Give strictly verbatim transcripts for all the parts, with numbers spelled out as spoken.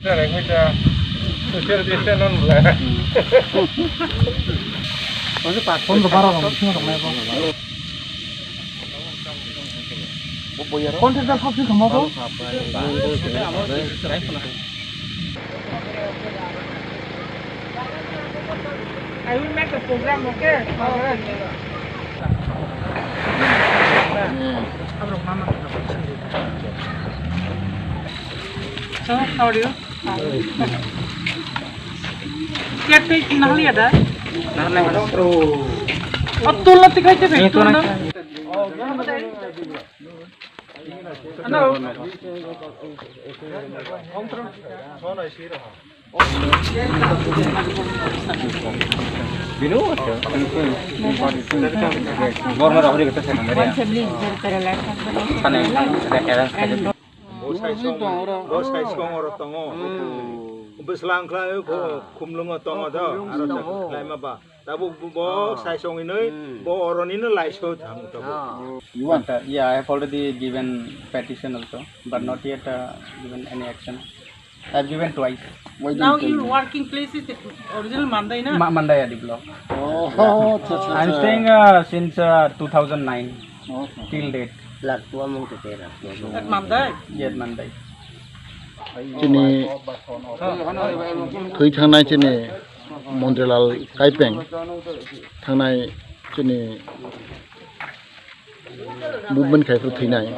Social distance non bla. Pondro bara rong sing rong nai bo. Content da sab sing khama bo. I will make a program, okay? So, how are you? Kya tei nahliya da? Nahliya. O, tulla tikai te bai, tulla. Hello. Bino, borno rok ri kata sa nang. One family is there, Kerala. Bo sai song, bo sai song oro tongo. Bwslang khlai bo khumlungo tongo do. Aro khlai ma ba. Tabuk bo, bo sai song inoi, bo oro nino laiso thang tabuk. You want? Uh, yeah, I have already given petition also, but not yet, uh, given any action. I have given twice. Why didn't tell me? Now your working place is original Mandai, na? Ma-, Mandai Adi block. Oh, acha, acha, acha. I'm staying, uh, since, uh, two thousand nine till date. At Mandai? Yes, Mandai. Chini thwi thangnai chini Mondiral Kaipeng thangnai chini movement khai phuru thwinai.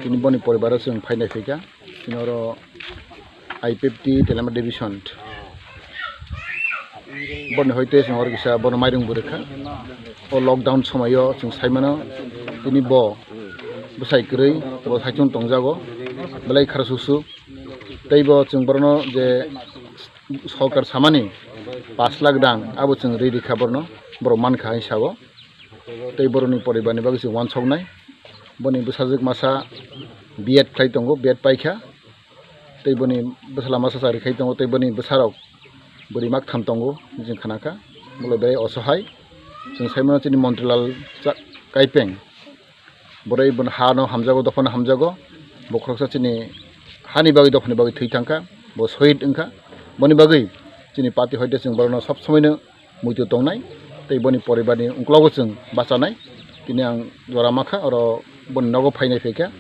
Chini boni poribar o chwng phainai phaikha. Chini oro I P F T Telama Division. Boni hoite chwng oro kisa bono mairung bo rwkha. O lockdown somoio chwng saimano tini bo bwsai kwrwi bo saichung tongjago. Belai khara susu. Tei bo chwng borokno je sorkar samani pash lakh rang abo chwng ri rikha borokno, borok mankha hinwi sao. Tei borokni poribarni bagwi chwng uansuknai. Boni bwsajwk masa B Ed khlai tongo, B Ed paikha. Tei boni bwsala masa chari khai tongo, tei boni bwsarok bwrwi maktham tongo, chwng khnakha. Bolo belai osohai. Chwng saimano chini Montrilal cha-, Kaipeng. Boroi bo hano hamjago, dophano hamjago. Bo khoroksa chini hani bagwi, dophani bagwi thwi thangkha, bo sohid wngkha. Boni bagwi chini party hoite chwng borokno sob somoino muitu tongnai, tei boni poribarni ungklogo chwng bachanai. Tini ang jora makha, oro boni nogo phainai phaikha.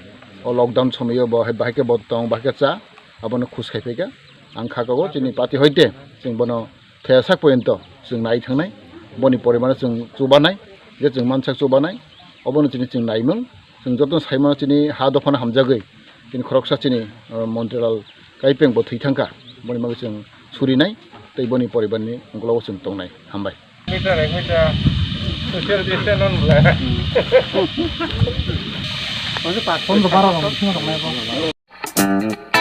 O lockdown somoio bo hai bahai khe bo tong, bahai khe cha, abono khus khai phaikha. Ang kha kogo chini party hoite chwng bono thaya sak poyonto chwng nai thangnai, boni porimano chwng chubanai, je chwng mansak chubanai, obono chini chwng naimung, chwng joto saimano chini ha dophano hamjagwi, chini khoroksa chini, o, Montrilal Kaipeng bo thwi thangkha, boni bagwi chwng surinai, tei boni poribarni ungkologo chwng tongnai. Hambai. Meter, ek meter, social distance non bla. Pondro bara rong sing rong nai bo.